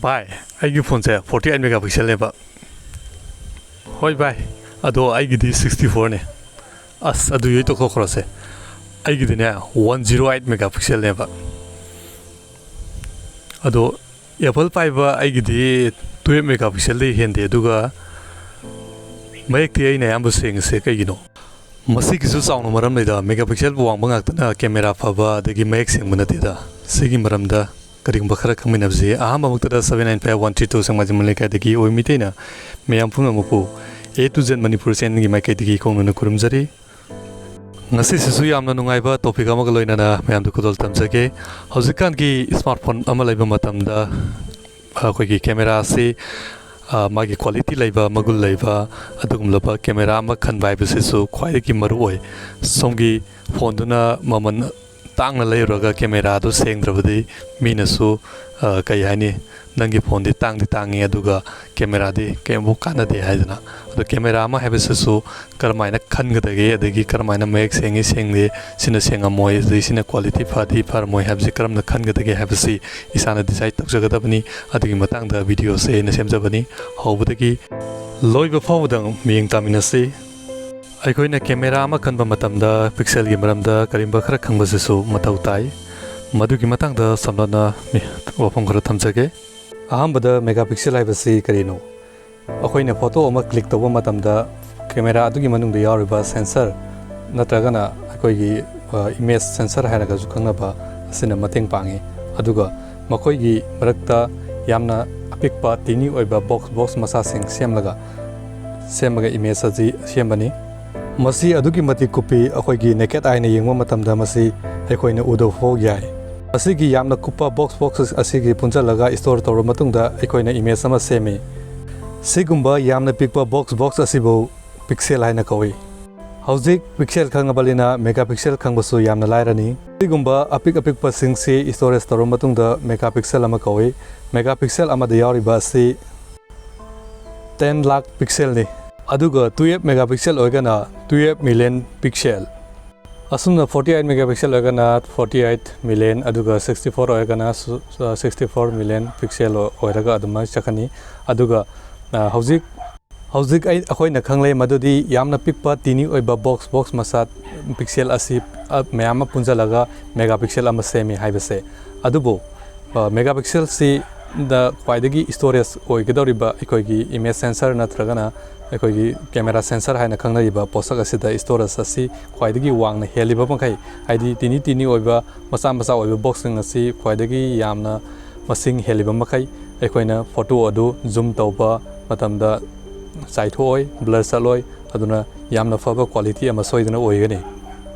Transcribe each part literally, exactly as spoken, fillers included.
ꯚꯥꯏ, ꯑꯩꯒꯤ ꯐꯣꯟꯁꯦ ꯐꯣꯔꯇꯤ ꯑꯩꯠ ꯃꯦꯒꯥ ꯄꯤꯛꯁꯦꯜꯅꯦꯕ꯫ ꯍꯣꯏ ꯚꯥꯏ, ꯑꯗꯣ ꯑꯩꯒꯤꯗꯤ ꯁꯤꯛꯁꯇꯤ ꯐꯣꯔꯅꯦ꯫ ꯑꯁ, ꯑꯗꯨ ꯌꯣꯏ ꯇꯣꯛꯊꯣꯛꯈ꯭ꯔꯁꯦ꯫ ꯑꯩꯒꯤꯗꯤꯅꯦ, ꯋꯥꯟ ꯖꯤꯔꯣ ꯑꯩꯠ ꯃꯦꯒꯥ ꯄꯤꯛꯁꯦꯜꯅꯦꯕ꯫ ꯑꯗꯣ ꯑꯦꯄꯜ ꯄꯥꯏꯕ ꯑꯩꯒꯤꯗꯤ ꯇꯨꯌꯦꯜꯞ ꯃꯦꯒꯥ ꯄꯤꯛꯁꯦꯜꯗꯤ ꯍꯦꯟꯗꯦ, ꯑꯗꯨꯒ ꯃꯌꯦꯛꯇꯤ ꯑꯩꯅ ꯑꯌꯥꯝꯕ ꯁꯦꯡꯉꯤꯁꯦ ꯀꯩꯒꯤꯅꯣ? ꯃꯁꯤꯒꯤꯁꯨ ꯆꯥꯎꯅ ꯃꯔꯝ ꯂꯩꯗ, ꯃꯦꯒꯥ ꯄꯤꯛꯁꯦꯜꯕꯨ ꯋꯥꯡꯕ ꯉꯥꯛꯇꯅ ꯀꯦꯃꯦꯔꯥ ꯐꯕ ꯑꯗꯒꯤ ꯃꯌꯦꯛ ꯁꯦꯡꯕ ꯅꯠꯇꯦꯗ꯫ ꯁꯤꯒꯤ ꯃꯔꯝꯗ ꯀꯔꯤꯒꯨꯝꯕ ꯈꯔ ꯈꯪꯃꯤꯟꯅꯕꯁꯤ, ꯑꯍꯥꯟꯕꯃꯛꯇꯗ seven nine five one three two ꯁꯦꯛꯃꯥꯏꯖꯤꯡꯕꯝ ꯂꯩꯀꯥꯏꯗꯒꯤ ꯑꯣꯏ ꯃꯤꯇꯩꯅ ꯃꯌꯥꯝ ꯄꯨꯝꯅꯃꯛꯄꯨ A to Z ꯃꯅꯤꯄꯨꯔ ꯆꯦꯅꯦꯜꯒꯤ ꯃꯥꯏꯀꯩꯗꯒꯤ ꯈꯣꯡꯅꯅ ꯈꯨꯔꯨꯝꯖꯔꯤ꯫ ꯉꯁꯤꯁꯤꯁꯨ ꯌꯥꯝꯅ ꯅꯨꯡꯉꯥꯏꯕ ꯇꯣꯄꯤꯛ ꯑꯃꯒ ꯂꯣꯏꯅꯅ ꯃꯌꯥꯝꯗ ꯈꯨꯗꯣꯜ ꯇꯝꯖꯒꯦ꯫ ꯍꯧꯖꯤꯛꯀꯥꯟꯒꯤ ꯏꯁꯃꯥꯔꯠ ꯐꯣꯟ ꯑꯃ ꯂꯩꯕ ꯃꯇꯝꯗ ꯑꯩꯈꯣꯏꯒꯤ ꯀꯦꯃꯦꯔꯥꯁꯤ, ꯑ, ꯃꯥꯒꯤ ꯀ꯭ꯋꯥꯂꯤꯇꯤ ꯂꯩꯕ, ꯃꯒꯨꯟ ꯂꯩꯕ, ꯑꯗꯨꯒꯨꯝꯂꯕ ꯀꯦꯃꯦꯔꯥ ꯑꯃ ꯈꯟꯕ ꯍꯥꯏꯕꯁꯤꯁꯨ ꯈ꯭ꯋꯥꯏꯗꯒꯤ ꯃꯔꯨ ꯑꯣꯏ꯫ ꯁꯣꯝꯒꯤ ꯐꯣꯟꯗꯨꯅ ꯃꯃꯜ ꯇꯥꯡꯅ ꯂꯩꯔꯨꯔꯒ ꯀꯦꯃꯦꯔꯥꯗꯨ ꯁꯦꯡꯗ꯭ꯔꯕꯗꯤ ꯃꯤꯅꯁꯨ, ꯑ, ꯀꯩ ꯍꯥꯏꯅꯤ, "ꯅꯪꯒꯤ ꯐꯣꯟꯗꯤ ꯇꯥꯡꯗꯤ ꯇꯥꯡꯉꯤ, ꯑꯗꯨꯒ ꯀꯦꯃꯦꯔꯥꯗꯤ ꯀꯩꯝꯐꯥꯎ ꯀꯥꯟꯅꯗꯦ" ꯍꯥꯏꯗꯅ꯫ ꯑꯗꯣ ꯀꯦꯃꯦꯔꯥ ꯑꯃ ꯍꯥꯏꯕꯁꯤꯁꯨ ꯀꯔꯝꯍꯥꯏꯅ ꯈꯟꯒꯗꯒꯦ, ꯑꯗꯒꯤ ꯀꯔꯝꯍꯥꯏꯅ ꯃꯌꯦꯛ ꯁꯦꯡꯉꯤ ꯁꯦꯡꯗꯦ, ꯁꯤꯅ ꯁꯦꯡꯉꯝꯃꯣꯏ, ꯑꯗꯒꯤ ꯁꯤꯅ ꯀ꯭ꯋꯥꯂꯤꯇꯤ ꯐꯗꯤ ꯐꯔꯝꯃꯣꯏ ꯍꯥꯏꯕꯁꯤ ꯀꯔꯝꯅ ꯈꯟꯒꯗꯒꯦ ꯍꯥꯏꯕꯁꯤ ꯏꯁꯥꯅ ꯗꯤꯁꯥꯏꯠ ꯇꯧꯖꯒꯗꯕꯅꯤ꯫ ꯑꯗꯨꯒꯤ ꯃꯇꯥꯡꯗ ꯚꯤꯗꯤꯑꯣꯁꯦ ꯑꯩꯅ ꯁꯦꯝꯖꯕꯅꯤ꯫ ꯍꯧꯕꯗꯒꯤ ꯂꯣꯏꯕ ꯐꯥꯎꯕꯗ ꯃꯤꯠꯌꯦꯡ ꯇꯥꯃꯤꯟꯅꯁꯤ꯫ ꯑꯩꯈꯣꯏꯅ ꯀꯦꯃꯦꯔꯥ ꯑꯃ ꯈꯟꯕ ꯃꯇꯝꯗ ꯄꯤꯛꯁꯦꯜꯒꯤ ꯃꯔꯝꯗ ꯀꯔꯤꯒꯨꯝꯕ ꯈꯔ ꯈꯪꯕꯁꯤꯁꯨ ꯃꯊꯧ ꯇꯥꯏ꯫ ꯃꯗꯨꯒꯤ ꯃꯇꯥꯡꯗ ꯁꯝꯂꯞꯅ ꯃꯤ-, ꯋꯥꯐꯝ ꯈꯔ ꯊꯝꯖꯒꯦ꯫ ꯑꯍꯥꯟꯕꯗ, ꯃꯦꯒꯥ ꯄꯤꯛꯁꯦꯜ ꯍꯥꯏꯕꯁꯤ ꯀꯔꯤꯅꯣ? ꯑꯩꯈꯣꯏꯅ ꯐꯣꯇꯣ ꯑꯃ ꯀ꯭ꯂꯤꯛ ꯇꯧꯕ ꯃꯇꯝꯗ ꯀꯦꯃꯦꯔꯥ ꯑꯗꯨꯒꯤ ꯃꯅꯨꯡꯗ ꯌꯥꯎꯔꯤꯕ ꯁꯦꯟꯁꯔ ꯅꯠꯇ꯭ꯔꯒꯅ ꯑꯩꯈꯣꯏꯒꯤ, ꯑ, ꯏꯃꯦꯖ ꯁꯦꯟꯁꯔ ꯍꯥꯏꯔꯒꯁꯨ ꯈꯪꯅꯕ ꯑꯁꯤꯅ ꯃꯇꯦꯡ ꯄꯥꯡꯉꯤ꯫ ꯑꯗꯨꯒ ꯃꯈꯣꯏꯒꯤ ꯃꯔꯛꯇ ꯌꯥꯝꯅ ꯑꯄꯤꯛꯄ ꯇꯤꯅꯤ ꯑꯣꯏꯕ ꯕꯣꯛꯁ ꯕꯣꯛꯁ ꯃꯆꯥꯁꯤꯡ ꯁꯦꯝꯂꯒ, ꯁꯦꯝꯃꯒ ꯏꯃꯦꯖ ꯑꯁꯤ ꯁꯦꯝꯕꯅꯤ꯫ ꯃꯁꯤ ꯑꯗꯨꯛꯀꯤ ꯃꯇꯤꯛ ꯀꯨꯞꯄꯤ, ꯑꯩꯈꯣꯏꯒꯤ ꯅꯦꯀꯦꯠ ꯑꯥꯏꯅ ꯌꯦꯡꯕ ꯃꯇꯝꯗ ꯃꯁꯤ ꯑꯩꯈꯣꯏꯅ ꯎꯗꯕ ꯐꯥꯎ ꯌꯥꯏ꯫ ꯃꯁꯤꯒꯤ ꯌꯥꯝꯅ ꯀꯨꯞꯄ ꯕꯣꯛꯁ ꯕꯣꯛꯁ ꯑꯁꯤꯒꯤ ꯄꯨꯟꯁꯤꯜꯂꯒ ꯁ꯭ꯇꯣꯔ ꯇꯧꯔꯕ ꯃꯇꯨꯡꯗ ꯑꯩꯈꯣꯏꯅ ꯏꯃꯦꯖ ꯑꯃ ꯁꯦꯝꯃꯤ꯫ ꯁꯤꯒꯨꯝꯕ ꯌꯥꯝꯅ ꯄꯤꯛꯄ ꯕꯣꯛꯁ ꯕꯣꯛꯁ ꯑꯁꯤꯕꯨ ꯄꯤꯛꯁꯦꯜ ꯍꯥꯏꯅ ꯀꯧꯏ꯫ ꯍꯧꯖꯤꯛ ꯄꯤꯛꯁꯦꯜ ꯈꯪꯉꯕꯅꯤꯅ ꯃꯦꯒꯥ ꯄꯤꯛꯁꯦꯜ ꯈꯪꯕꯁꯨ ꯌꯥꯝꯅ ꯂꯥꯏꯔꯅꯤ꯫ ꯁꯤꯒꯨꯝꯕ ꯑꯄꯤꯛ ꯑꯄꯤꯛꯄꯁꯤꯡꯁꯤ ꯁ꯭ꯇꯣꯔꯦꯖ ꯇꯧꯔꯕ ꯃꯇꯨꯡꯗ ꯃꯦꯒꯥ ꯄꯤꯛꯁꯦꯜ ꯑꯃ ꯀꯧꯏ꯫ ꯃꯦꯒꯥ ꯄꯤꯛꯁꯦꯜ ꯑꯃꯗ ꯌꯥꯎꯔꯤꯕ ꯑꯁꯤ ꯇꯦꯟ ꯂꯥꯈ ꯄꯤꯛꯁꯦꯜꯅꯤ꯫ ꯑꯗꯨꯒ ꯇꯨꯌꯦꯜꯞ ꯃꯦꯒꯥ ꯄꯤꯛꯁꯦꯜ ꯑꯣꯏꯔꯒꯅ ꯇꯨꯌꯦꯜꯞ ꯃꯤꯂꯤꯌꯟ ꯄꯤꯛꯁꯦꯜ꯫ ꯑꯁꯨꯝꯅ forty eight megapixel ꯑꯣꯏꯔꯒꯅ forty eight million, ꯑꯗꯨꯒ sixty four ꯑꯣꯏꯔꯒꯅ sixty four million pixel ꯑꯣꯏꯔꯒ ꯑꯗꯨꯃꯥꯏꯅ ꯆꯠꯀꯅꯤ꯫ ꯑꯗꯨꯒ ꯍꯧꯖꯤꯛ ꯍꯧꯖꯤꯛ ꯑꯩ ꯑꯩꯈꯣꯏꯅ ꯈꯪꯂꯦ ꯃꯗꯨꯗꯤ ꯌꯥꯝꯅ ꯄꯤꯛꯄ ꯇꯤꯅꯤ ꯑꯣꯏꯕ ꯕꯣꯛꯁ ꯕꯣꯛꯁ ꯃꯆꯥ ꯄꯤꯛꯁꯦꯜ ꯑꯁꯤ ꯃꯌꯥꯝ ꯑꯃ ꯄꯨꯟꯁꯤꯜꯂꯒ ꯃꯦꯒꯥ ꯄꯤꯛꯁꯦꯜ ꯑꯃ ꯁꯦꯝꯃꯤ ꯍꯥꯏꯕꯁꯦ꯫ ꯑꯗꯨꯕꯨ ꯃꯦꯒꯥ ꯄꯤꯛꯁꯦꯜꯁꯤꯗ ꯈ꯭ꯋꯥꯏꯗꯒꯤ ꯏꯁꯇꯣꯔꯦꯖ ꯑꯣꯏꯒꯗꯧꯔꯤꯕ ꯑꯩꯈꯣꯏꯒꯤ ꯏꯃꯦꯖ ꯁꯦꯟꯁꯔ ꯅꯠꯇ꯭ꯔꯒꯅ ꯑꯩꯈꯣꯏꯒꯤ ꯀꯦꯃꯦꯔꯥ ꯁꯦꯟꯁꯔ ꯍꯥꯏꯅ ꯈꯪꯅꯔꯤꯕ ꯄꯣꯠꯁꯛ ꯑꯁꯤꯗ ꯏꯁꯇꯣꯔꯦꯖ ꯑꯁꯤ ꯈ꯭ꯋꯥꯏꯗꯒꯤ ꯋꯥꯡꯅ ꯍꯦꯜꯂꯤꯕ ꯃꯈꯩ, ꯍꯥꯏꯗꯤ ꯇꯤꯅꯤ ꯇꯤꯅꯤ ꯑꯣꯏꯕ ꯃꯆꯥ ꯃꯆꯥ ꯑꯣꯏꯕ ꯕꯣꯛꯁꯁꯤꯡ ꯑꯁꯤ ꯈ꯭ꯋꯥꯏꯗꯒꯤ ꯌꯥꯝꯅ ꯃꯁꯤꯡ ꯍꯦꯜꯂꯤꯕ ꯃꯈꯩ ꯑꯩꯈꯣꯏꯅ ꯐꯣꯇꯣ ꯑꯗꯨ ꯖꯨꯝ ꯇꯧꯕ ꯃꯇꯝꯗ ꯆꯥꯏꯊꯣꯛꯑꯣꯏ, ꯕ꯭ꯂꯔ ꯆꯠꯂꯣꯏ, ꯑꯗꯨꯅ ꯌꯥꯝꯅ ꯐꯕ ꯀ꯭ꯋꯥꯂꯤꯇꯤ ꯑꯃ ꯁꯣꯏꯗꯅ ꯑꯣꯏꯒꯅꯤ꯫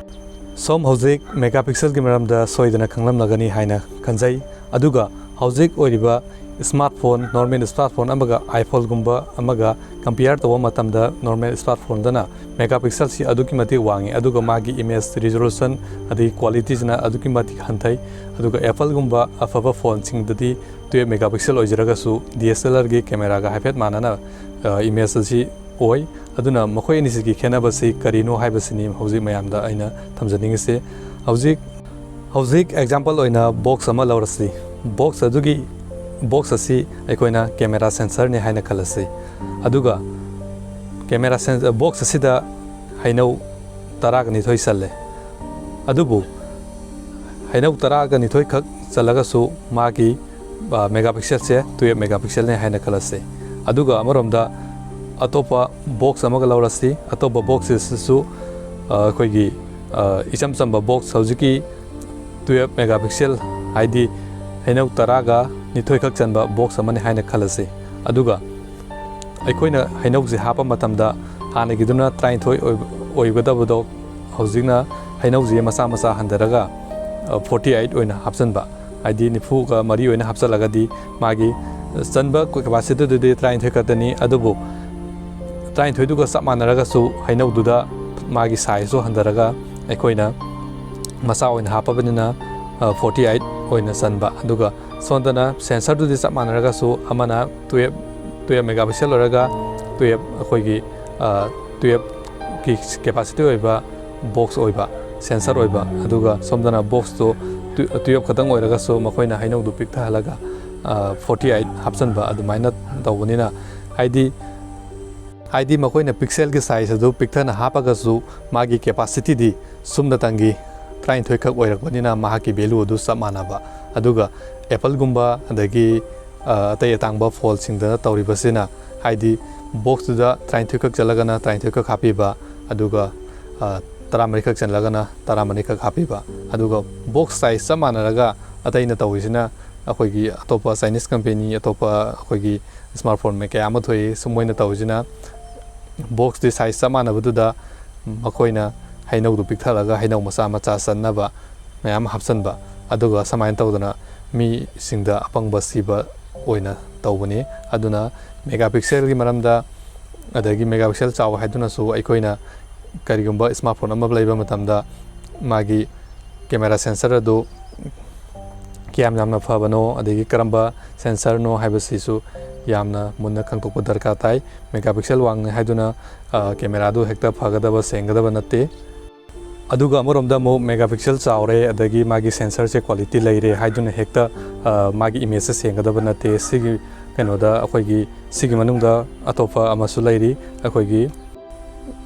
ꯁꯣꯝ ꯍꯧꯖꯤꯛ ꯃꯦꯒꯥ ꯄꯤꯛꯁꯦꯜꯒꯤ ꯃꯔꯝꯗ ꯁꯣꯏꯗꯅ ꯈꯪꯂꯝꯂꯒꯅꯤ ꯍꯥꯏꯅ ꯈꯟꯖꯩ꯫ ꯑꯗꯨꯒ ꯍꯧꯖꯤꯛ ꯑꯣꯏꯔꯤꯕ smart phone, normal smart phone ꯑꯃꯒ ꯑꯥꯏꯐꯣꯟꯒꯨꯝꯕ ꯑꯃꯒ ꯀꯝꯄꯤꯌꯔ ꯇꯧꯕ ꯃꯇꯝꯗ ꯅꯣꯔꯃꯦꯜ ꯏꯁꯃꯥꯔꯠ ꯐꯣꯟꯗꯅ ꯃꯦꯒꯥ ꯄꯤꯛꯁꯦꯜꯁꯤ ꯑꯗꯨꯛꯀꯤ ꯃꯇꯤꯛ ꯋꯥꯡꯉꯤ, ꯑꯗꯨꯒ ꯃꯥꯒꯤ ꯏꯃꯦꯖ ꯔꯤꯖꯣꯂꯨꯁꯟ ꯑꯗꯒꯤ ꯀ꯭ꯋꯥꯂꯤꯇꯤꯁꯤꯅ ꯑꯗꯨꯛꯀꯤ ꯃꯇꯤꯛ ꯍꯟꯊꯩ꯫ ꯑꯗꯨꯒ ꯑꯦꯄꯜꯒꯨꯝꯕ ꯑꯐꯕ ꯐꯣꯟꯁꯤꯡꯗꯗꯤ twelve megapixel ꯑꯣꯏꯖꯔꯒꯁꯨ D S L Rꯒꯤ ꯀꯦꯃꯦꯔꯥꯒ ꯍꯥꯏꯐꯦꯠ ꯃꯥꯟꯅꯅ ꯏꯃꯦꯖ ꯑꯁꯤ ꯑꯣꯏ꯫ ꯑꯗꯨꯅ ꯃꯈꯣꯏ ꯑꯅꯤꯁꯤꯒꯤ ꯈꯦꯠꯅꯕꯁꯤ ꯀꯔꯤꯅꯣ ꯍꯥꯏꯕꯁꯤꯅꯤ ꯍꯧꯖꯤꯛ ꯃꯌꯥꯝꯗ ꯑꯩꯅ ꯊꯝꯖꯅꯤꯡꯉꯤꯁꯦ꯫ ꯍꯧꯖꯤꯛ ꯍꯧꯖꯤꯛ ꯑꯦꯛꯖꯥꯝꯄꯜ ꯑꯣꯏꯅ ꯕꯣꯛꯁ ꯑꯃ ꯂꯧꯔꯁꯤ꯫ ꯕꯣꯛꯁ ꯑꯗꯨꯒꯤ ꯕꯣꯛꯁ ꯑꯁꯤ ꯑꯩꯈꯣꯏꯅ ꯀꯦꯃꯦꯔꯥ ꯁꯦꯟꯁꯔꯅꯤ ꯍꯥꯏꯅ ꯈꯜꯂꯁꯤ꯫ ꯑꯗꯨꯒ ꯀꯦꯃꯦꯔꯥ ꯁꯦꯟ ꯕꯣꯛꯁ ꯑꯁꯤꯗ ꯍꯩꯅꯧ ꯇꯔꯥꯒ ꯅꯤꯊꯣꯏ ꯆꯜꯂꯦ꯫ ꯑꯗꯨꯕꯨ ꯍꯩꯅꯧ ꯇꯔꯥꯒ ꯅꯤꯊꯣꯏ ꯈꯛ ꯆꯜꯂꯒꯁꯨ ꯃꯥꯒꯤ ꯃꯦꯒꯥ ꯄꯤꯛꯁꯦꯜꯁꯦ twelve megapixelꯅꯤ ꯍꯥꯏꯅ ꯈꯜꯂꯁꯤ꯫ ꯑꯗꯨꯒ ꯑꯃꯔꯣꯝꯗ ꯑꯇꯣꯞꯄ ꯕꯣꯛꯁ ꯑꯃꯒ ꯂꯧꯔꯁꯤ꯫ ꯑꯇꯣꯞꯄ ꯕꯣꯛꯁ ꯑꯁꯤꯁꯨ ꯑꯩꯈꯣꯏꯒꯤ ꯏꯆꯝ ꯆꯝꯕ ꯕꯣꯛꯁ, ꯍꯧꯖꯤꯛꯀꯤ twelve megapixel, ꯍꯥꯏꯗꯤ ꯍꯩꯅꯧ ꯇꯔꯥꯒ ꯅꯤꯊꯣꯏ ꯈꯛ ꯆꯟꯕ ꯕꯣꯛꯁ ꯑꯃꯅꯤ ꯍꯥꯏꯅ ꯈꯜꯂꯁꯤ꯫ ꯑꯗꯨꯒ ꯑꯩꯈꯣꯏꯅ ꯍꯩꯅꯧꯁꯦ ꯍꯥꯞꯄ ꯃꯇꯝꯗ ꯍꯥꯟꯅꯒꯤꯗꯨꯅ ꯇꯔꯥꯅꯤꯊꯣꯏ ꯑꯣꯏꯕ- ꯑꯣꯏꯒꯗꯕꯗꯣ ꯍꯧꯖꯤꯛꯅ ꯍꯩꯅꯧꯁꯦ ꯃꯆꯥ ꯃꯆꯥ ꯍꯟꯊꯔꯒ forty eight ꯑꯣꯏꯅ ꯍꯥꯞꯆꯤꯟꯕ, ꯍꯥꯏꯗꯤ ꯅꯤꯐꯨꯒ ꯃꯔꯤ ꯑꯣꯏꯅ ꯍꯥꯞꯆꯤꯜꯂꯒꯗꯤ ꯃꯥꯒꯤ ꯆꯟꯕ ꯀꯦꯄꯥꯁꯤꯇꯤꯗꯨꯗꯤ ꯇꯔꯥꯅꯤꯊꯣꯏ ꯈꯛꯇꯅꯤ꯫ ꯑꯗꯨꯕꯨ ꯇꯔꯥꯅꯤꯊꯣꯏꯗꯨꯒ ꯆꯞ ꯃꯥꯟꯅꯔꯒꯁꯨ ꯍꯩꯅꯧꯗꯨꯗ ꯃꯥꯒꯤ ꯁꯥꯏꯖꯇꯣ ꯍꯟꯊꯔꯒ ꯑꯩꯈꯣꯏꯅ ꯃꯆꯥ ꯑꯣꯏꯅ ꯍꯥꯞꯄꯕꯅꯤꯅ forty eight ꯑꯣꯏꯅ ꯆꯟꯕ꯫ ꯑꯗꯨꯒ ꯁꯣꯝꯗꯅ ꯁꯦꯟꯁꯔꯗꯨꯗꯤ ꯆꯞ ꯃꯥꯟꯅꯔꯒꯁꯨ ꯑꯃꯅ twelve twelve megapixel ꯑꯣꯏꯔꯒ twelve ꯑꯩꯈꯣꯏꯒꯤ twelveꯀꯤ ꯀꯦꯄꯥꯁꯤꯇꯤ ꯑꯣꯏꯕ ꯕꯣꯛꯁ ꯑꯣꯏꯕ꯫ ꯁꯦꯟꯁꯔ ꯑꯣꯏꯕ, ꯑꯗꯨꯒ ꯁꯣꯝꯗꯅ ꯕꯣꯛꯁꯇꯣ ꯇꯨ-, ꯇꯨꯌꯦꯜꯞ ꯈꯛꯇꯪ ꯑꯣꯏꯔꯒꯁꯨ ꯃꯈꯣꯏꯅ ꯍꯩꯅꯧꯗꯨ ꯄꯤꯛꯊꯍꯜꯂꯒ, ꯑ, ꯐꯣꯔꯇꯤ ꯑꯩꯠ ꯍꯥꯞꯆꯤꯟꯕ ꯑꯗꯨꯃꯥꯏꯅ ꯇꯧꯕꯅꯤꯅ, ꯍꯥꯏꯗꯤ, ꯍꯥꯏꯗꯤ ꯃꯈꯣꯏꯅ ꯄꯤꯛꯁꯦꯜꯒꯤ ꯁꯥꯏꯖ ꯑꯗꯨ ꯄꯤꯛꯊꯅ ꯍꯥꯞꯄꯒꯁꯨ ꯃꯥꯒꯤ ꯀꯦꯄꯥꯁꯤꯇꯤꯗꯤ ꯁꯨꯞꯅꯇꯪꯒꯤ ꯇꯔꯥꯅꯤꯊꯣꯏ ꯈꯛ ꯑꯣꯏꯔꯛꯄꯅꯤꯅ ꯃꯍꯥꯛꯀꯤ ꯚꯦꯂꯨ ꯑꯗꯨ ꯆꯞ ꯃꯥꯟꯅꯕ꯫ ꯑꯗꯨꯒ ꯑꯦꯄꯜꯒꯨꯝꯕ ꯑꯗꯒꯤ, ꯑ, ꯑꯇꯩ ꯑꯇꯥꯡꯕ ꯐꯣꯟꯁꯤꯡꯗ ꯇꯧꯔꯤꯕꯁꯤꯅ, ꯍꯥꯏꯗꯤ ꯕꯣꯛꯁꯇꯨꯗ ꯇꯔꯥꯅꯤꯊꯣꯏ ꯈꯛ ꯆꯠꯂꯒꯅ ꯇꯔꯥꯅꯤꯊꯣꯏ ꯈꯛ ꯍꯥꯞꯄꯤꯕ, ꯑꯗꯨꯒ, ꯑ, ꯇꯔꯥꯃꯔꯤ ꯈꯛ ꯆꯠꯂꯒꯅ ꯇꯔꯥꯃꯔꯤ ꯈꯛ ꯍꯥꯞꯄꯤꯕ꯫ ꯑꯗꯨꯒ ꯕꯣꯛꯁ ꯁꯥꯏꯖ ꯆꯞ ꯃꯥꯟꯅꯔꯒ ꯑꯇꯩꯅ ꯇꯧꯔꯤꯁꯤꯅ, ꯑꯩꯈꯣꯏꯒꯤ ꯑꯇꯣꯞꯄ ꯆꯥꯏꯅꯤꯁ ꯀꯝꯄꯦꯅꯤ, ꯑꯇꯣꯞꯄ ꯑꯩꯈꯣꯏꯒꯤ ꯁ꯭ꯃꯥꯔꯠ ꯐꯣꯟ ꯀꯌꯥ ꯑꯃ ꯊꯣꯛꯏ, ꯁꯨꯝ ꯃꯣꯏꯅ ꯇꯧꯔꯤꯁꯤꯅ ꯕꯣꯛꯁꯇꯤ ꯁꯥꯏꯖ ꯆꯞ ꯃꯥꯟꯅꯕꯗꯨꯗ ꯃꯈꯣꯏꯅ ꯍꯩꯅꯧꯗꯨ ꯄꯤꯛꯊꯜꯂꯒ ꯍꯩꯅꯧ ꯃꯆꯥ ꯃꯆꯥ ꯆꯟꯅꯕ ꯃꯌꯥꯝ ꯍꯥꯞꯆꯤꯟꯕ, ꯑꯗꯨꯒ ꯁꯨꯃꯥꯏꯅ ꯇꯧꯗꯅ ꯃꯤꯁꯤꯡꯗ ꯑꯄꯪꯕ ꯁꯤꯕ ꯑꯣꯏꯅ ꯇꯧꯕꯅꯤ꯫ ꯑꯗꯨꯅ ꯃꯦꯒꯥ ꯄꯤꯛꯁꯦꯜꯒꯤ ꯃꯔꯝꯗ, ꯑꯗꯒꯤ ꯃꯦꯒꯥ ꯄꯤꯛꯁꯦꯜ ꯆꯥꯎ ꯍꯥꯏꯗꯨꯅꯁꯨ ꯑꯩꯈꯣꯏꯅ ꯀꯔꯤꯒꯨꯝꯕ ꯁ꯭ꯃꯥꯔꯠ ꯐꯣꯟ ꯑꯃ ꯂꯩꯕ ꯃꯇꯝꯗ ꯃꯥꯒꯤ ꯀꯦꯃꯦꯔꯥ ꯁꯦꯟꯁꯔ ꯑꯗꯨ ꯀꯌꯥꯝ ꯌꯥꯝꯅ ꯐꯕꯅꯣ, ꯑꯗꯒꯤ ꯀꯔꯝꯕ ꯁꯦꯟꯁꯔꯅꯣ ꯍꯥꯏꯕꯁꯤꯁꯨ ꯌꯥꯝꯅ ꯃꯨꯟꯅ ꯈꯪꯗꯣꯛꯄ ꯗꯔꯀꯥꯔ ꯇꯥꯏ꯫ ꯃꯦꯒꯥ ꯄꯤꯛꯁꯦꯜ ꯋꯥꯡꯉꯦ ꯍꯥꯏꯗꯨꯅ, ꯑ, ꯀꯦꯃꯦꯔꯥꯗꯨ ꯍꯦꯛꯇ ꯐꯒꯗꯕ, ꯁꯦꯡꯒꯗꯕ ꯅꯠꯇꯦ꯫ ꯑꯗꯨꯒ ꯑꯃꯔꯣꯝꯗ ꯑꯃꯨꯛ ꯃꯦꯒꯥ ꯄꯤꯛꯁꯦꯜ ꯆꯥꯎꯔꯦ, ꯑꯗꯒꯤ ꯃꯥꯒꯤ ꯁꯦꯟꯁꯔꯁꯦ ꯀ꯭ꯋꯥꯂꯤꯇꯤ ꯂꯩꯔꯦ ꯍꯥꯏꯗꯨꯅ ꯍꯦꯛꯇ, ꯑ, ꯃꯥꯒꯤ ꯏꯃꯦꯖꯁꯦ ꯁꯦꯡꯒꯗꯕ ꯅꯠꯇꯦ꯫ ꯁꯤꯒꯤ ꯀꯩꯅꯣꯗ ꯑꯩꯈꯣꯏꯒꯤ ꯁꯤꯒꯤ ꯃꯅꯨꯡꯗ ꯑꯇꯣꯞꯄ ꯑꯃꯁꯨ ꯂꯩꯔꯤ, ꯑꯩꯈꯣꯏꯒꯤ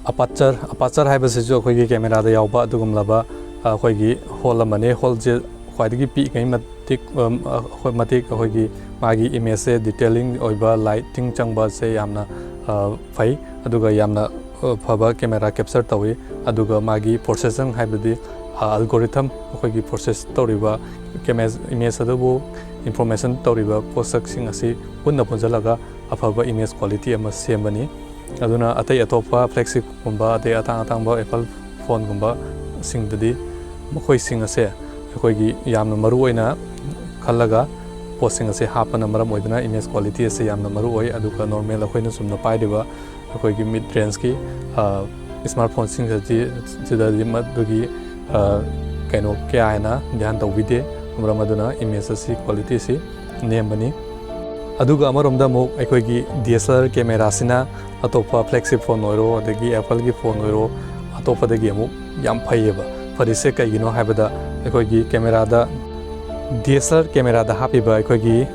ꯑꯄꯥꯆꯔ꯫ ꯑꯄꯥꯆꯔ ꯍꯥꯏꯕꯁꯤꯁꯨ ꯑꯩꯈꯣꯏꯒꯤ ꯀꯦꯃꯦꯔꯥꯗ ꯌꯥꯎꯕ ꯑꯗꯨꯒꯨꯝꯂꯕ, ꯑ, ꯑꯩꯈꯣꯏꯒꯤ ꯍꯣꯜ ꯑꯃꯅꯤ꯫ ꯍꯣꯜꯁꯦ ꯈ꯭ꯋꯥꯏꯗꯒꯤ ꯄꯤꯛꯏꯉꯩ ꯃꯇꯤꯛ, ꯑꯝ, ꯑ, ꯑꯩꯈꯣꯏ ꯃꯇꯤꯛ ꯑꯩꯈꯣꯏꯒꯤ ꯃꯥꯒꯤ ꯏꯃꯦꯖꯁꯦ ꯗꯤꯇꯦꯂꯤꯡ ꯑꯣꯏꯕ, ꯂꯥꯏꯇꯤꯡ ꯆꯪꯕꯁꯦ ꯌꯥꯝꯅ, ꯑ, ꯐꯩ, ꯑꯗꯨꯒ ꯌꯥꯝꯅ, ꯑ, ꯐꯕ ꯀꯦꯃꯦꯔꯥ ꯀꯦꯞꯆꯔ ꯇꯧꯏ꯫ ꯑꯗꯨꯒ ꯃꯥꯒꯤ ꯄ꯭ꯔꯣꯁꯦꯁꯤꯡ ꯍꯥꯏꯕꯗꯤ, ꯑ, ꯑꯜꯒꯣꯔꯤꯊꯝ, ꯑꯩꯈꯣꯏꯒꯤ ꯄ꯭ꯔꯣꯁꯦꯁ ꯇꯧꯔꯤꯕ ꯀꯦꯃꯦ-, ꯏꯃꯦꯖ ꯑꯗꯨꯕꯨ ꯏꯟꯐꯣꯔꯃꯦꯁꯟ ꯇꯧꯔꯤꯕ ꯄꯣꯠꯁꯛꯁꯤꯡ ꯑꯁꯤ ꯄꯨꯟꯅ ꯄꯨꯟꯁꯤꯜꯂꯒ ꯑꯐꯕ ꯏꯃꯦꯖ ꯀ꯭ꯋꯥꯂꯤꯇꯤ ꯑꯃ ꯁꯦꯝꯕꯅꯤ꯫ ꯑꯗꯨꯅ ꯑꯇꯩ ꯑꯇꯣꯞꯄ ꯐ꯭ꯂꯦꯒꯁꯤꯞꯀꯨꯝꯕ, ꯑꯗꯩ ꯑꯇꯥꯡ ꯑꯇꯥꯡꯕ ꯑꯦꯄꯜ ꯐꯣꯟꯒꯨꯝꯕꯁꯤꯡꯗꯗꯤ ꯃꯈꯣꯏꯁꯤꯡ ꯑꯁꯦ ꯑꯩꯈꯣꯏꯒꯤ ꯌꯥꯝꯅ ꯃꯔꯨ ꯑꯣꯏꯅ ꯈꯜꯂꯒ ꯄꯣꯠꯁꯤꯡ ꯑꯁꯦ ꯍꯥꯞꯄꯅ ꯃꯔꯝ ꯑꯣꯏꯗꯨꯅ ꯏꯃꯦꯖ ꯀ꯭ꯋꯥꯂꯤꯇꯤ ꯑꯁꯦ ꯌꯥꯝꯅ ꯃꯔꯨ ꯑꯣꯏ꯫ ꯑꯗꯨꯒ ꯅꯣꯔꯃꯦꯜ ꯑꯩꯈꯣꯏꯅ ꯆꯨꯝꯅ ꯄꯥꯏꯔꯤꯕ ꯑꯩꯈꯣꯏꯒꯤ ꯃꯤꯗ ꯔꯦꯟꯖꯀꯤ, ꯑ, ꯁ꯭ꯃꯥꯔꯠ ꯐꯣꯟꯁꯤꯡ ꯑꯁꯤ, ꯁꯤꯗꯗꯤ ꯃꯗꯨꯒꯤ, ꯑ, ꯀꯩꯅꯣ ꯀꯌꯥ ꯍꯦꯟꯅ ꯙ꯭ꯌꯥꯟ ꯇꯧꯕꯤꯗꯦ꯫ ꯃꯔꯝ ꯑꯗꯨꯅ ꯏꯃꯦꯖ ꯑꯁꯤ ꯀ꯭ꯋꯥꯂꯤꯇꯤ ꯑꯁꯤ ꯅꯦꯝꯕꯅꯤ꯫ ꯑꯗꯨꯒ ꯑꯃꯔꯣꯝꯗ ꯑꯃꯨꯛ ꯑꯩꯈꯣꯏꯒꯤ ꯗꯤ ꯑꯦꯁ ꯑꯦꯜ ꯑꯥꯔ ꯀꯦꯃꯦꯔꯥꯁꯤꯅ ꯑꯇꯣꯞꯄ ꯐ꯭ꯂꯦꯒꯁꯤꯞ ꯐꯣꯟ ꯑꯣꯏꯔꯣ, ꯑꯗꯒꯤ ꯑꯦꯄꯜꯒꯤ ꯐꯣꯟ ꯑꯣꯏꯔꯣ, ꯑꯇꯣꯞꯄꯗꯒꯤ ꯑꯃꯨꯛ ꯌꯥꯝ ꯐꯩꯌꯦꯕ꯫ ꯐꯔꯤꯁꯦ ꯀꯩꯒꯤꯅꯣ ꯍꯥꯏꯕꯗ, ꯑꯩꯈꯣꯏꯒꯤ ꯀꯦꯃꯦꯔꯥꯗ, ꯗꯤ ꯑꯦꯁ ꯑꯦꯜ ꯑꯥꯔ ꯀꯦꯃꯦꯔꯥꯗ ꯍꯥꯞꯄꯤꯕ ꯑꯩꯈꯣꯏꯒꯤ,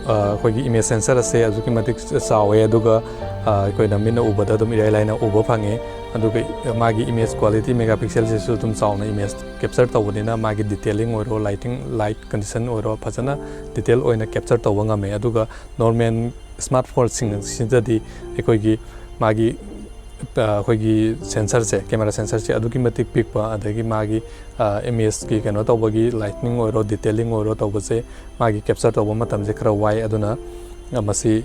ꯑ, ꯑꯩꯈꯣꯏꯒꯤ ꯏꯃꯦꯖ ꯁꯦꯟꯁꯔ ꯑꯁꯦ ꯑꯗꯨꯛꯀꯤ ꯃꯇꯤꯛ ꯆꯥꯎꯋꯦ, ꯑꯗꯨꯒ, ꯑ, ꯑꯩꯈꯣꯏꯅ ꯃꯤꯠꯅ ꯎꯕꯗ ꯑꯗꯨꯝ ꯏꯔꯥꯏ ꯂꯥꯏꯅ ꯎꯕ ꯐꯪꯉꯦ꯫ ꯑꯗꯨꯒ ꯃꯥꯒꯤ ꯏꯃꯦꯖ ꯀ꯭ꯋꯥꯂꯤꯇꯤ, ꯃꯦꯒꯥ ꯄꯤꯛꯁꯦꯜꯁꯤꯁꯨ ꯑꯗꯨꯝ ꯆꯥꯎꯅ ꯏꯃꯦꯖ ꯀꯦꯞꯆꯔ ꯇꯧꯕꯅꯤꯅ, ꯃꯥꯒꯤ ꯗꯤꯇꯦꯂꯤꯡ ꯑꯣꯏꯔꯣ, ꯂꯥꯏꯇꯤꯡ, ꯂꯥꯏꯠ ꯀꯟꯗꯤꯁꯟ ꯑꯣꯏꯔꯣ, ꯐꯖꯅ ꯗꯤꯇꯦꯜ ꯑꯣꯏꯅ ꯀꯦꯞꯆꯔ ꯇꯧꯕ ꯉꯝꯃꯦ꯫ ꯑꯗꯨꯒ ꯅꯣꯔꯃꯦꯜ ꯁ꯭ꯃꯥꯔꯠ ꯐꯣꯟꯁꯤꯡ ꯑꯁꯤꯗꯗꯤ ꯑꯩꯈꯣꯏꯒꯤ ꯃꯥꯒꯤ, ꯑ, ꯑꯩꯈꯣꯏꯒꯤ ꯁꯦꯟꯁꯔꯁꯦ, ꯀꯦꯃꯦꯔꯥ ꯁꯦꯟꯁꯔꯁꯦ ꯑꯗꯨꯛꯀꯤ ꯃꯇꯤꯛ ꯄꯤꯛꯄ, ꯑꯗꯒꯤ ꯃꯥꯒꯤ, ꯑ, ꯏꯃꯦꯖꯀꯤ ꯀꯩꯅꯣ ꯇꯧꯕꯒꯤ, ꯂꯥꯏꯇꯤꯡ ꯑꯣꯏꯔꯣ, ꯗꯤꯇꯦꯂꯤꯡ ꯑꯣꯏꯔꯣ ꯇꯧꯕꯁꯦ, ꯃꯥꯒꯤ ꯀꯦꯞꯆꯔ ꯇꯧꯕ ꯃꯇꯝꯁꯦ ꯈꯔ ꯋꯥꯏ꯫ ꯑꯗꯨꯅ, ꯑ, ꯃꯁꯤ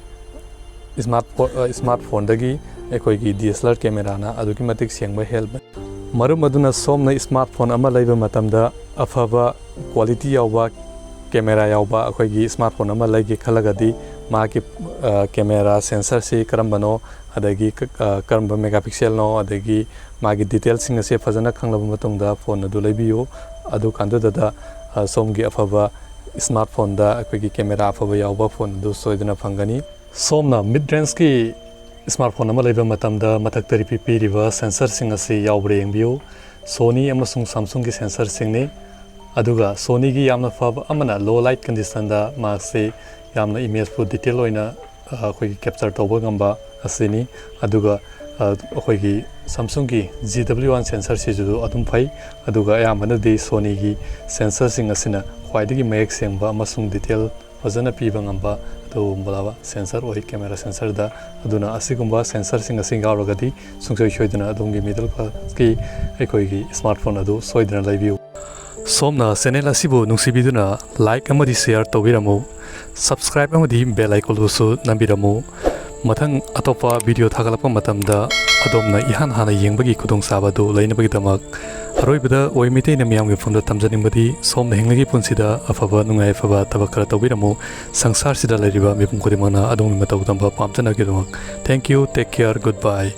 ꯁ꯭ꯃꯥꯔꯠ ꯐꯣ-, ꯑ, ꯁ꯭ꯃꯥꯔꯠ ꯐꯣꯟꯗꯒꯤ ꯑꯩꯈꯣꯏꯒꯤ ꯗꯤ ꯑꯦꯁ ꯑꯦꯜ ꯑꯥꯔ ꯀꯦꯃꯦꯔꯥꯅ ꯑꯗꯨꯛꯀꯤ ꯃꯇꯤꯛ ꯁꯦꯡꯕ ꯍꯦꯜꯂꯦ꯫ ꯃꯔꯝ ꯑꯗꯨꯅ ꯁꯣꯝꯅ ꯁ꯭ꯃꯥꯔꯠ ꯐꯣꯟ ꯑꯃ ꯂꯩꯕ ꯃꯇꯝꯗ ꯑꯐꯕ ꯀ꯭ꯋꯥꯂꯤꯇꯤ ꯌꯥꯎꯕ ꯀꯦꯃꯦꯔꯥ ꯌꯥꯎꯕ ꯑꯩꯈꯣꯏꯒꯤ ꯁ꯭ꯃꯥꯔꯠ ꯐꯣꯟ ꯑꯃ ꯂꯩꯒꯦ ꯈꯜꯂꯒꯗꯤ, ꯃꯥꯒꯤ, ꯑ, ꯀꯦꯃꯦꯔꯥ ꯁꯦꯟꯁꯔꯁꯤ ꯀꯔꯝꯕꯅꯣ, ꯑꯗꯒꯤ ꯀ-, ꯑ, ꯀꯔꯝꯕ ꯃꯦꯒꯥ ꯄꯤꯛꯁꯦꯜꯅꯣ, ꯑꯗꯒꯤ ꯃꯥꯒꯤ ꯗꯤꯇꯦꯜꯁꯤꯡ ꯑꯁꯦ ꯐꯖꯅ ꯈꯪꯂꯕ ꯃꯇꯨꯡꯗ ꯐꯣꯟ ꯑꯗꯨ ꯂꯩꯕꯤꯌꯨ꯫ ꯑꯗꯨꯀꯥꯟꯗꯨꯗ, ꯑ, ꯁꯣꯝꯒꯤ ꯑꯐꯕ ꯁ꯭ꯃꯥꯔꯠ ꯐꯣꯟꯗ ꯑꯩꯈꯣꯏꯒꯤ ꯀꯦꯃꯦꯔꯥ ꯑꯐꯕ ꯌꯥꯎꯕ ꯐꯣꯟ ꯑꯗꯨ ꯁꯣꯏꯗꯅ ꯐꯪꯒꯅꯤ꯫ ꯁꯣꯝꯅ ꯃꯤꯗ ꯔꯦꯟꯖꯀꯤ ꯁ꯭ꯃꯥꯔꯠ ꯐꯣꯟ ꯑꯃ ꯂꯩꯕ ꯃꯇꯝꯗ ꯃꯊꯛꯇ ꯄꯤ-, ꯄꯤꯔꯤꯕ ꯁꯦꯟꯁꯔꯁꯤꯡ ꯑꯁꯤ ꯌꯥꯎꯕ꯭ꯔꯥ ꯌꯦꯡꯕꯤꯌꯨ꯫ ꯁꯣꯅꯤ ꯑꯃꯁꯨꯡ ꯁꯥꯝꯁꯨꯡꯒꯤ ꯁꯦꯟꯁꯔꯁꯤꯡꯅꯤ꯫ ꯑꯗꯨꯒ ꯁꯣꯅꯤꯒꯤ ꯌꯥꯝꯅ ꯐꯕ ꯑꯃꯅ ꯂꯣ ꯂꯥꯏꯠ ꯀꯟꯗꯤꯁꯟꯗ ꯃꯥꯁꯤ ꯌꯥꯝꯅ ꯏꯃꯦꯖꯄꯨ ꯗꯤꯇꯦꯜ ꯑꯣꯏꯅ, ꯑ, ꯑꯩꯈꯣꯏꯒꯤ ꯀꯦꯞꯆꯔ ꯇꯧꯕ ꯉꯝꯕ ꯑꯁꯤꯅꯤ꯫ ꯑꯗꯨꯒ, ꯑ, ꯑꯩꯈꯣꯏꯒꯤ ꯁꯥꯝꯁꯨꯡꯒꯤ ꯖꯤ ꯗꯕ꯭ꯂꯤꯎ ꯋꯥꯟ ꯁꯦꯟꯁꯔꯁꯤꯁꯨ ꯑꯗꯨꯝ ꯐꯩ꯫ ꯑꯗꯨꯒ ꯑꯌꯥꯝꯕꯅꯗꯤ ꯁꯣꯅꯤꯒꯤ ꯁꯦꯟꯁꯔꯁꯤꯡ ꯑꯁꯤꯅ ꯈ꯭ꯋꯥꯏꯗꯒꯤ ꯃꯌꯦꯛ ꯁꯦꯡꯕ ꯑꯃꯁꯨꯡ ꯗꯤꯇꯦꯜ ꯐꯖꯅ ꯄꯤꯕ ꯉꯝꯕ ꯑꯗꯨꯒꯨꯝꯂꯕ ꯁꯦꯟꯁꯔ ꯑꯣꯏ, ꯀꯦꯃꯦꯔꯥ ꯁꯦꯟꯁꯔꯗ꯫ ꯑꯗꯨꯅ ꯑꯁꯤꯒꯨꯝꯕ ꯁꯦꯟꯁꯔꯁꯤꯡ ꯑꯁꯤ ꯌꯥꯎꯔꯒꯗꯤ ꯁꯨꯡꯁꯣꯏ ꯁꯣꯏꯗꯅ ꯑꯗꯣꯝꯒꯤ ꯃꯤꯗꯜ ꯀ꯭ꯂꯥꯁꯀꯤ ꯑꯩꯈꯣꯏꯒꯤ ꯁ꯭ꯃꯥꯔꯠ ꯐꯣꯟ ꯑꯗꯨ ꯁꯣꯏꯗꯅ ꯂꯩꯕꯤꯌꯨ꯫ ꯁꯣꯝꯅ ꯆꯦꯅꯦꯜ ꯑꯁꯤꯕꯨ ꯅꯨꯡꯁꯤꯕꯤꯗꯨꯅ ꯂꯥꯏꯛ ꯑꯃꯗꯤ ꯁꯤꯌꯥꯔ ꯇꯧꯕꯤꯔꯝꯃꯨ꯫ ꯁꯕꯁꯀ꯭ꯔꯥꯏꯕ ꯑꯃꯗꯤ ꯕꯦꯜ ꯑꯥꯏꯀꯣꯟꯗꯨꯁꯨ ꯅꯝꯕꯤꯔꯝꯃꯨ꯫ ꯃꯊꯪ ꯑꯇꯣꯞꯄ ꯚꯤꯗꯤꯑꯣ ꯊꯥꯒꯠꯂꯛꯄ ꯃꯇꯝꯗ ꯑꯗꯣꯝꯅ ꯏꯍꯥꯟ ꯍꯥꯟꯅ ꯌꯦꯡꯕꯒꯤ ꯈꯨꯗꯣꯡꯆꯥꯕ ꯑꯗꯨ ꯂꯩꯅꯕꯒꯤꯗꯃꯛ, ꯑꯔꯣꯏꯕꯗ ꯑꯣꯏ ꯃꯩꯇꯩꯅ ꯃꯤꯌꯥꯝꯒꯤ ꯃꯐꯝꯗ ꯊꯝꯖꯅꯤꯡꯕꯗꯤ, ꯁꯣꯝꯅ ꯍꯤꯡꯂꯤꯉꯩꯒꯤ ꯄꯨꯟꯁꯤꯗ ꯑꯐꯕ ꯅꯨꯡꯉꯥꯏ ꯑꯐꯕ ꯊꯕꯛ ꯈꯔ ꯇꯧꯕꯤꯔꯝꯃꯨ꯫ ꯁꯪꯁꯥꯔꯁꯤꯗ ꯂꯩꯔꯤꯕ ꯃꯤꯄꯨꯝ ꯈꯨꯗꯤꯡꯃꯛꯅ ꯑꯗꯣꯝꯒꯤ ꯃꯇꯧ ꯇꯝꯕ ꯄꯥꯝꯖꯅꯕꯒꯤꯗꯃꯛ꯫ Thank you, take care, goodbye꯫